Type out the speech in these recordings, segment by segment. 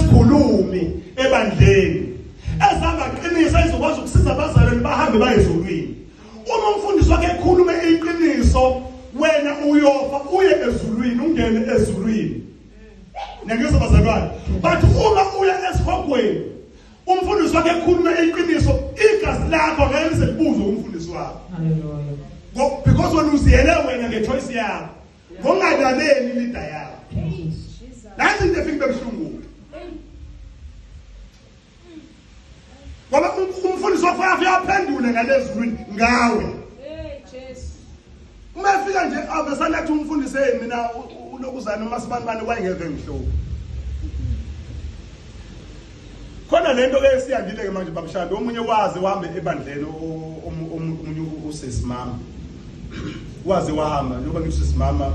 Kunezikhulumi ebandleni ezamaqiniso ezokwazi ukusiza abazalwane bahambe baye ezulwini. Uma umfundisi wakhe ekhulume iqiniso, wena uyofa uye ezulwini, ungene ezulwini. Niyangizwa bazalwane? But uma uya esihogweni, umfundisi wakhe ekhulume iqiniso, igazi lakho ngeke lize libuzwe umfundisi wakho. Hallelujah. Because wena uziyele wena ngechoice yakho. Ngongalaleli leader yakho. Nansi into efika ibe buhlungu. Ngoba umfundisi wakho uyaphendula ngalezulwini ngawe. Hey Jesu. Uma efika nje avesane athi umfundisi, hey, mina ulokuzana uma sibanibani wayengeve ngihlupha. Khona lento ke esiyandile ke manje babshado, omunye waze wahambe ebandleni, omunye usesimama waze wahamba, njengoba ngithi usesimama,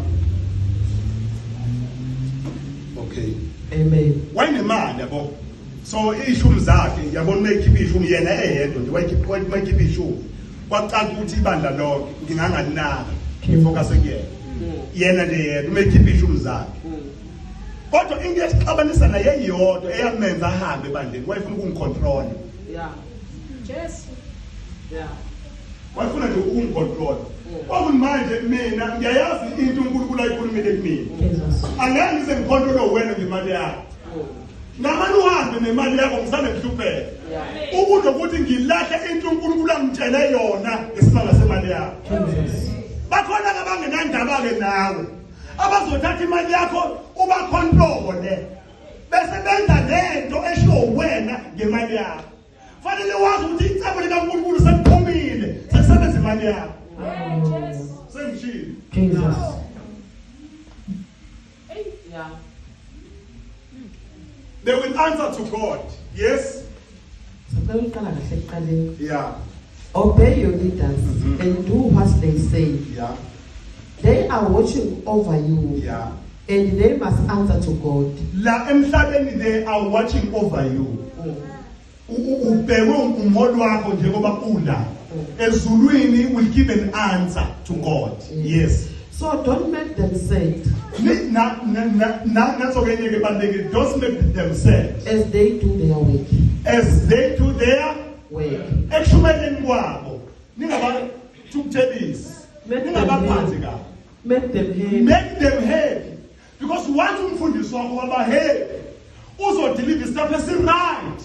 okay. Amen. Wayenemali yabo, so ishumi zakhe yabona, uma ekhipha ishumi yena eyedwa nje, wayekhipha, uma ekhipha ishumi kwacaca ukuthi ibandla lonke ngingangalinaka, ngifocus kuyena, yena nje yedwa uma ekhipha ishumi zakhe. Kodwa into esixabanisa naye iyodwa eyamenza ahambe ebandleni, wayefuna ukungicontrol. Jesu. Wayefuna nje ukungicontrol. Kwakuthi manje mina ngiyayazi into uNkulunkulu ayikhulumile kumina. Jesus. Angeke ngize ngicontrole wena ngemali yakho. Ngamane uhambe nemali yakho, ngisale ngihlupheka. Ukudla ukuthi ngilahle into uNkulunkulu angitshele yona ngesimanga semali yakho. Jesus. Bakhona abangenandaba-ke nawe, abazothatha imali yakho ubacontrole, bese benza lento eshiwo wena ngemali yakho. Fanele wazi ukuthi icebo likaNkulunkulu seliphumile, sekusebenza imali yakho. Hey Jesu. Sengishilo. Jesus. They will answer to God, yes. Sicela uqala kahle ekuqaleni. Yeah. Obey your leaders and do what they say. They are watching over you and they must answer to God. La emhlabeni they are watching over you. Ubhekwe umholi wakho njengoba ula ezulwini, will give an answer to God, yes. So don't make them sad Nanso ke enye ke ebalulekile, don't make them sad as they do their work. As they do their Work. Ekushumayeleni kwabo ningabathukuthelisi, Make them ningabaphathi happy. kabi. Make them happy. Make them happy, because once umfundisi wakho waba happy, uzodeliver stuff esi-right.